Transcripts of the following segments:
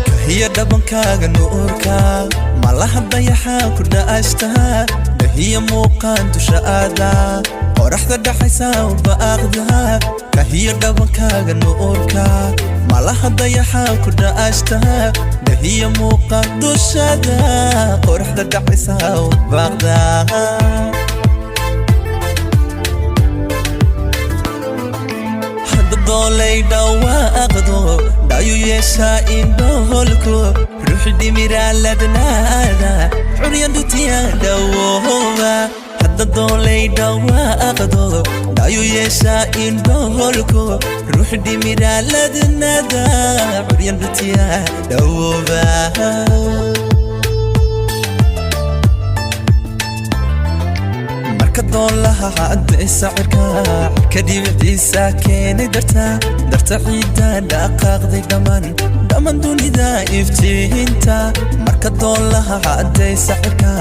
Kahiya dhabankaaga nuurka, malaha dayaxa ku dha'ashta. Dahiya muuqaan dusha aada, qoraxda dhaxaysa u baaqda. Kahiya dhabankaaga nuurka, malaha dayaxa ku dha'ashta. Dahiya muuqaan dushada, qoraxda dhaxaysa u baaqda. Doolay dhawaaqdo, dhayu yeeshaa indhoholku, ruux dhimiraaladnaada, curyan dhutiya dhawooba. Hadda doolay dhawaaqdo, dhayu yeeshaa indhoholku, ruux dhimiraaladnaada, curyan dhutiya dhawooba. Marka doolaha cadaysa cirka, cirka dhibiciisa keenay darta, darta ciidda dhaqaaqday dhammaan, dhammaan dunida iftiinta. Marka doolaha cadaysa cirka,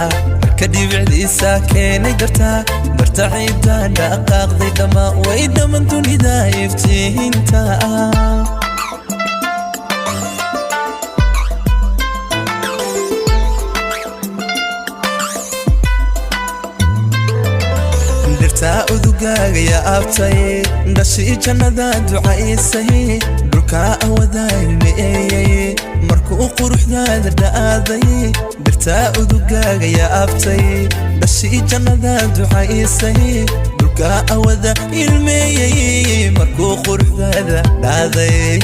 cirka dhibiciisa keenay darta, darta ciidda dhaqaaqday dhammaan, way dhammaan dunida iftiinta. Dhirtaa udugaaga yaabtay, dhashii jannada ducaysay, dhulkaa awada ilmeeyey markuu quruxdaada dhaaday. Dhirtaa udugaaga yaabtay, dhashii jannada ducaysay, dhulkaa awada ilmeeyey markuu quruxdaada dhaaday.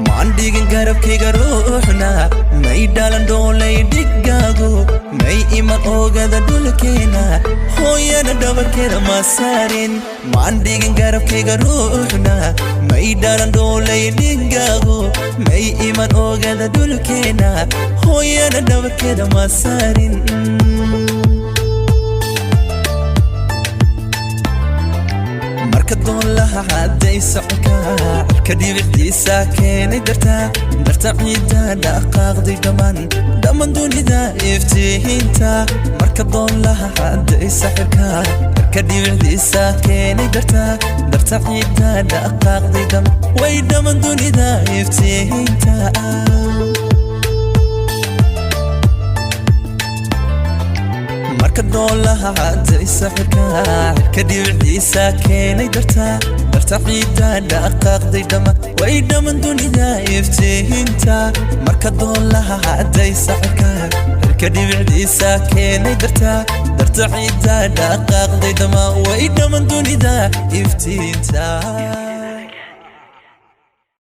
Maan dhigin garabkayga ruuxna, may dhalan dhoolay dhigaagu, may iman oogada dhulkeena, hooyana dhabarkeeda ma saarin. Maan dhigin garabkayga ruuxna, may dhalan dhoolay dhigaagu, may iman oogada dhulkeena, hooyana dhabarkeeda ma saarin. Marka doolaha cadaysa cirka, cirka dhibiciisa keenay darta, darta ciidda dhaqaaqday dhammaan, dhammaan dunida iftiinta. Marka doolaha cadaysa cirka, cirka dhibiciisa keenay darta, darta ciidda dhaqaaqday dhammaan, way dhammaan dunida iftiinta. Marka doolaha cadaysa cirka, cirka dhibiciisa keenay darta, darta ciidda dhaqaaqday dhammaan, way dhammaan dunida iftiinta. Marka doolaha cadaysa cirka, cirka dhibiciisa keenay darta, darta ciidda dhaqaaqday dhammaan, way dhammaan dunida iftiinta.